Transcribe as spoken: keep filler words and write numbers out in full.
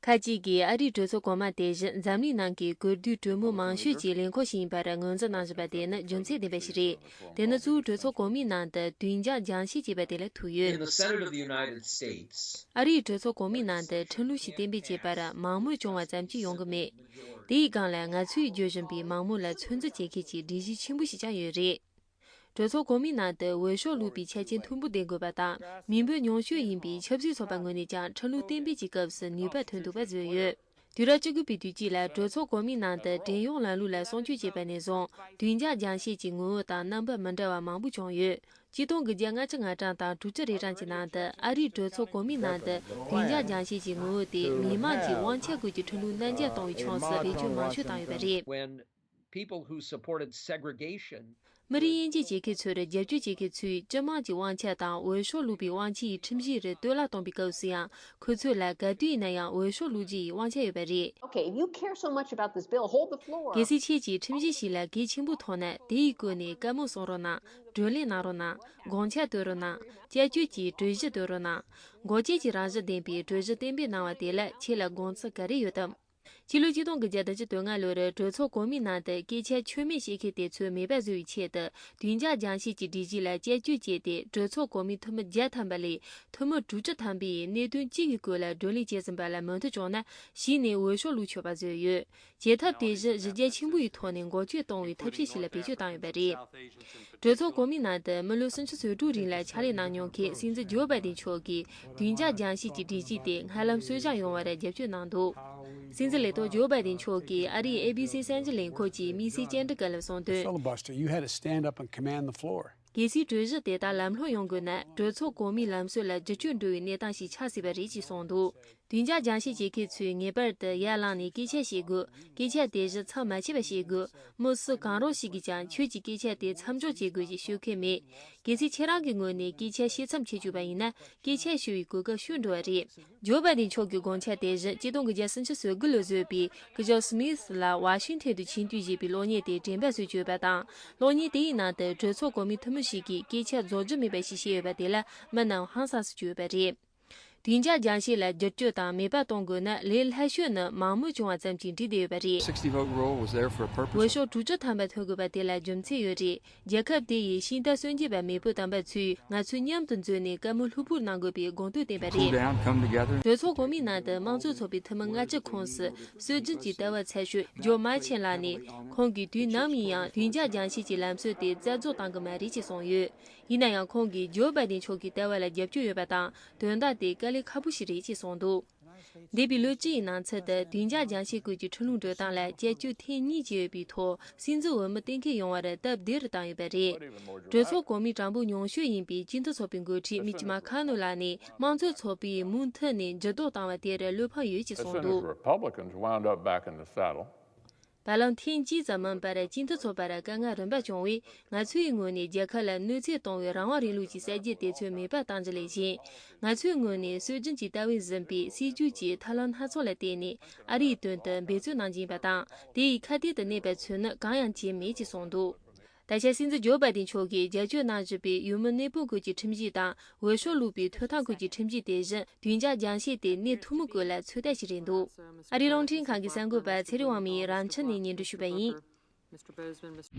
ཁག་ཅིག་གིས་ཨ་རིའི་གྲོས་ཚོགས་གོང་མ་དེ་བཞིན་འཛམ་གླིང་ནང་གི་གུས་འདུད་གྲོས་མོལ་མང་ཤོས་ཀྱི་ལས་ཁུངས་ཤིག་ཡིན་པར་ངོས་འཛིན་གནང་བཞིན་པ་དེ་ནི་རྒྱུ་མཚན་ལྡན་པ་ཞིག་རེད། དེ་ནི་གཙོ་བོ་གྲོས་ཚོགས་གོང་མའི་ནང་དུ་དུས་འགྱངས་སྦྱང་བཤད་བྱས་པ་དེ་ལ་ཐུག་ཡོད། In the Senate of the United States, ཨ་རིའི་གྲོས་ཚོགས་གོང་མའི་ནང་དུ་ཁྲིམས་ལུགས་ཤིག་གཏན་འབེབས་བྱས་པར་མང་མོས་བྱུང་བ་ཙམ་གྱིས་ཡོང་གི་མེད། དེའི་སྒང་ལ་ང་ཚོས་བརྗོད་བཞིན་པའི་མང་མོས་ལ་ཚོད་འཛིན་བྱེད་མཁན་གྱི་སྒྲིག་གཞི་ཆེན་པོ་ཞིག་ཀྱང་ཡོད་རེད། གྲོས་ཚོགས་གོང་མའི་ནང་དུ་འོས་ཤོག་བླུགས་པའི་ཆ་རྐྱེན་མཐོན་པོ་ལྡན་དགོས་པ་དང་། མི་འབོར་ཉུང་ཤོས་ཡིན་པའི་ཆབ་སྲིད་ཚོགས་པ་ངོས་ནས་ཀྱང་ཁྲིམས་ལུགས་གཏན་འབེབས་ཀྱི་སྐབས་སུ་ནུས་པ་ཐོན་ཐུབ་པ་བཟོས་ཡོད། དུས་རབས་བཅུ་དགུ་པའི་དུས་དཀྱིལ་ལ་གྲོས་ཚོགས་གོང་མའི་ནང་དུ་བྲན་གཡོག་ལམ་ལུགས་ལ་སྲུང་སྐྱོབ་བྱས་པ་ནས་བཟུང་། དུས་འགྱངས་སྦྱང་བཤད་ཀྱི་ངོ་བོ་དང་རྣམ་པ་མི་འདྲ་བ་མང་པོ་བྱུང་ཡོད། གཅིག་སྟོང་དགུ་བརྒྱ་ལྔ་བཅུ་ང་གྲངས་དང་དྲུག་ཅུ་རེ་གྲངས་ཀྱི་ནང་དུ་ཨ་རིའི་གྲོས་ཚོགས་གོང་མའི་ནང་དུ་དུས་འགྱངས་སྦྱང་བཤད་ཀྱི་ངོ་བོ་དེ་མི་དམངས་ཀྱི་དབང་ཆ་སྐོར་གྱི་ཁྲིམས་ལུགས་ནན་སྐྱོང་གཏོང་བའི་ཕྱོགས་སུ་བེད་སྤྱོད་མང་ཤོས་བཏང་ཡོད་པ་རེད། When people who supported segregation མི་རིགས་དབྱེ་འབྱེད་བྱེད་མཁན་ཚོར་རྒྱབ་སྐྱོར་བྱེད་མཁན་ཚོས་སྤྱི་དམངས་ཀྱི་དབང་ཆ་དང་འོས་ཤོག་བླུགས་པའི་དབང་ཆ་ཡི་ཁྲིམས་གཞི་རེ་གཏོར་བརླག་གཏོང་པའི་སྐབས་སུ་ཡང་། ཁོ་ཚོ་ལ་ག་དུས་ཡིན་ན་ཡང་འོས་ཤོག་བླུགས་རྒྱུ་ཡི་དབང་ཆ་ཡོད་པ་རེད། Okay, if you care so much about this bill, hold the floor. གལ་སྲིད་ཁྱེད་ཀྱིས་ཁྲིམས་གཞི་ཞིག་ལ་གལ་ཆེན་པོ་མཐོང་ན། དེ་ཡི་སྐོར་ནས་བཀའ་མོལ་གསུང་རོགས་གནང་། བགྲོ་གླེང་གནང་རོགས་གནང་། དགོངས་འཆར་བཏོན་རོགས་གནང་། དཔྱད་བརྗོད་ཀྱི་གྲོས་གཞི་བཏོན་རོགས་གནང་། འགོག་རྐྱེན་གྱི་རང་བཞིན་ལྡན་པའི་གྲོས་གཞི་གཏན་འབེབས་གནང་བ་དེ་ལ་ཁྱེད་ལ་དགོངས་ཚུལ་ག་རེ་ཡོད་དམ། ཕྱི་ལོ་ཆིག་སྟོང་དགུ་བརྒྱ་བདུན་ཅུ་དོན་ལྔ་ལོར་གྲོས་ཚོགས་གོང་མའི་ནང་དུ་སྐད་ཆ་ཆོད་མེད་བཤད་མཁན་དེ་ཚོ་མེད་པ་བཟོ་བའི་ཆེད་དུ། དུས་འགྱངས་སྦྱང་བཤད་ཀྱི་སྒྲིག་གཞི་ལ་དཔྱད་བརྗོད་བྱས་ཏེ། གྲོས་ཚོགས་གོང་མའི་འཐུས་མི་བརྒྱ་ཐམ་པ་ལས་འཐུས་མི་དྲུག་ཅུ་ཐམ་པས་གནད་དོན་གཅིག་གི་སྐོར་ལ་བགྲོ་གླེང་བྱས་ཟིན་པ་ལ་མོས་མཐུན་བྱུང་ན། གཞི་ནས་འོས་ཤོག་བླུགས་ཆོག་པ་བཟོས་ཡོད། བྱེད་ཐབས་དེ་བཞིན་གཞི་རྒྱ་ཆེན་པོ་ཡི་ཐོག་ནས་འགོག་བཅོས་གཏོང་བའི་ཐབས་ཤེས་ཤིག་ལ་བེད་སྤྱོད་བཏང་ཡོད་པ་རེད། གྲོས་ཚོགས་གོང་མའི་ནང་དུ་མི་ལོ་སུམ་ཅུ་སོ་དྲུག་རིང་ལ་ཕྱག་ལས་གནང་མྱོང་མཁན་སྲིད་འཛིན་ཇོ་བྷའི་ཌེན་མཆོག་གིས་དུས་འགྱངས་སྦྱང་བཤད་ཀྱི་སྒྲིག་གཞི་དེ་སྔ་ལམ་གསོ་སྦྱོང་ཡོང་བར་རྒྱབ་སྐྱོར་གནང་འདུག། སྲིད་འཛིན་ལས་ཐོག་ཇོ་བྷའི་ཌེན་མཆོག་གིས་ཨ་རིའི་ཨེ་བྷི་སི་གསར་འགྱུར་ལས་ཁུངས་ཀྱི་དམིགས་བསལ་བཅར་འདྲི་སྐབས་ལ་གསུངས་དོན། Filibuster, you had to stand up and command the floor. གལ་སྲིད་གྲོས་གཞི་དེ་དག་ལམ་ལྷོང་ཡོང་དགོས་ན། གྲོས་ཚོགས་གོང་མའི་ལམ་སྲོལ་ལ་བསྒྱུར་བཅོས་འགྲོ་བའི་གནས་སྟངས་ཤིག་ཆགས་སྲིད་པ་རེད་ཅེས་གསུངས་འདུག། དུས་འགྱངས་སྦྱང་བཤད་བྱེད་མཁན་ཚོས་ངེས་པར་དུ་ཡར་ལངས་ནས་སྐད་ཆ་བཤད་དགོས། སྐད་ཆ་དེ་བཞིན་མཚམས་མ་ཆད་པར་བཤད་དགོས། མི་སུ་གང་རུང་ཞིག་གིས་ཀྱང་ཁྱོད་ཀྱི་སྐད་ཆ་དེ་མཚམས་འཇོག་བྱེད་དགོས་ཞེས་ཤོད་མཁན་མེད། གལ་སྲིད་ཁྱེད་རང་གི་ངོས་ནས་སྐད་ཆ་བཤད་མཚམས་ཆད་བཅུག་པ་ཡིན་ན། སྐད་ཆ་ཤོད་པའི་གོ་སྐབས་ཤོར་འགྲོ་བ་རེད། ཇོ་བྷའི་ཌེན་མཆོག་གི་དགོངས་འཆར་དེ་བཞིན་ཆིག་སྟོང་དགུ་བརྒྱ་སུམ་ཅུ་སོ་དགུ་ལོར་བཟོས་པའི་སྐུ་ཞབས་སི་མིད་ལགས་ཝ་ཤིང་ཐན་དུ་ཆིབས་བསྒྱུར་བྱས་པའི་གློག་བརྙན་དེ་དྲན་པ་གསོས་ཀྱི་ཡོད་པ་དང་། གློག་བརྙན་དེའི་ནང་དུ་གྲོས་ཚོགས་གོང་མའི་འཐུས་མི་ཞིག་གིས་སྐད་ཆ་རྫོགས་རྒྱུ་མེད་པ་ཞིག་བཤད་ཡོད་པ་དེ་ལ་མི་རྣམས་ཧང་སངས་སུ་གྱུར་ཡོད་པ་རེད། དུས་འགྱངས་སྦྱང་བཤད་ལ་བསྒྱུར་བཅོས་དང་མེད་པ་གཏོང་དགོས་ན། ལས་སླ་ཤོས་ནི་མང་མོས་བྱུང་བ་ཙམ་གྱིས་འགྲིག་བསྡད་ཡོད་པ་རེད། Sixty vote rule was there for a purpose. འོས་ཤོག་དྲུག་ཅུ་ཐམ་པ་ཐོན་དགོས་པ་དེ་ལ་རྒྱུ་མཚན་ཡོད་རེད། རྒྱལ་ཁབ་དེ་ཡི་ཤིང་རྟ་གསོན་རྒྱུ་བ་མེས་པོ་དམ་པ་ཚོས་ང་ཚོ་མཉམ་དུ་འཛོམས་ནས་བཀའ་མོལ་ལྷུག་པོར་གནང་དགོས་པའི་དགོངས་དོན་བསྟན་པ་Cool རེད། down, come together. གྲོས་ཚོགས་གོང་མའི་ནང་དུ་དམངས་གཙོའི་ཚོགས་པའི་འཐུས་མི་ལྔ་བཅུ་ཁོངས་སུ་སྲོལ་རྒྱུན་གྱི་ལྟ་བ་ཚད་ཤོས་ཇོ་མཱི་ཆན་ལགས་ནས། ཁོང་གིས་དུས་ནམ་ཡིན་ཡང་དུས་འགྱངས་སྦྱང་བཤད་ཀྱི་ལམ་སྲོལ་དེ་རྩ་རྫོགས་གཏང་གི་མ་རེད་ཅེས་གསུངས་ཡོད། ཡིན་ན་ཡང་ཁོང་གིས་ཇོ་བྷའི་ཌེན་མཆོག་གི་ལྟ་བ་ལ་རྒྱབ་སྐྱོར་ཡོད་པ་དང་། དོན་དག་དེ་དཀའ་ལས་ཁག་པོ་ཞིག་རེད་ཅེས་གསུངས་འདུག། འདས་པའི་ལོ་བཅུ་ཡི་ནང་ཚུད་དུ་དུས་འགྱངས་སྦྱང་བཤད་སྐོར་གྱི་ཁྲིམས་ལུགས་འགྲོ་སྟངས་ལ་བསྐྱར་བཅོས་ཐེངས་གཉིས་བྱས་ཡོད་པའི་ཐོག་སྲིད་འཛིན་འོས་མི་གཏན་འཁེལ་ཡོང་བར་སྟབས་བདེ་རུ་བཏང་ཡོད་པ་རེད། གྲོས་ཚོགས་གོང་མའི་གྲངས་འབོར་ཉུང་ཤོས་ཡིན་པའི་སྤྱི་མཐུན་ཚོགས་པའི་འགོ་ཁྲིད་མིཆ་མ་ཁ་ནོ་ལགས་ནས། དམངས་གཙོའི་ཚོགས་པས་མུ་མཐུད་ནས་འགྱུར་ལྡོག་བཏང་བ་དེར་བློ་ཕམ་ཡོད་ཅེས་As གསུངས soon as འདུག། Republicans wound up back in the saddle, བར་ལམ་ཐེངས་གཅིག་ཙམ་མིན་པར་སྤྱི་མཐུན་ཚོགས་པར་དཀའ་ངལ་རིམ་པ་བྱུང་བས། ང་ཚོའི་ངོས་ནས་རྒྱལ་ཁབ་ལ་གནོད་འཚེ་གཏོང་བའི་རང་དབང་རིང་ལུགས་ཀྱི་གསར་བརྗེ་དེ་ཚོ་མེད་པ་གཏང་རྒྱུ་ལས་གཞན། ང་ཚོའི་ངོས་ནས་སྲོལ་རྒྱུན་གྱི་ལྟ་བས་ཟིན་པའི་སྲིད་ཇུས་ཀྱི་ཐབས་ལམ་སྣ་ཚོགས་ལ་བརྟེན་ནས་ཨ་རིའི་དོན་དུ་འབད་བརྩོན་གནང་རྒྱུ་ཡིན་པ་དང་། དེ་ཡི་ཁ་གཏད་དུ་གནས་པའི་ཚུལ་ནི་གང་ཡང་བྱས་མེད་ཅེས་གསུངས་འདུག། ད་ཆ་སྲིད་འཛིན་ཇོ་བྷའི་ཌེན་མཆོག་གིས་རྒྱབ་སྐྱོར་གནང་བཞིན་པའི་ཡུལ་མི་གནས་སྤོ་དགོས་ཀྱི་ཁྲིམས་གཞི་དང་། འོས་ཤོག་བླུགས་པའི་ཐོབ་ཐང་སྐོར་གྱི་ཁྲིམས་གཞི་དེ་བཞིན་དུས་འགྱངས་སྦྱང་བཤད་དེ་གནས་ཐུབ་མིན་སྐོར་ལ་ཚོད་ལྟ་ཞིག་རེད་འདུག། ཨ་རིའི་རླུང་འཕྲིན་ཁང་གི་གསར་འགོད་པ་ཚེ་རིང་དབང་མོས་རང་ཕྱི་ནས་སྙན་སྒྲོན་ཞུས་པ་ཡིན། Mister Boozman, Mister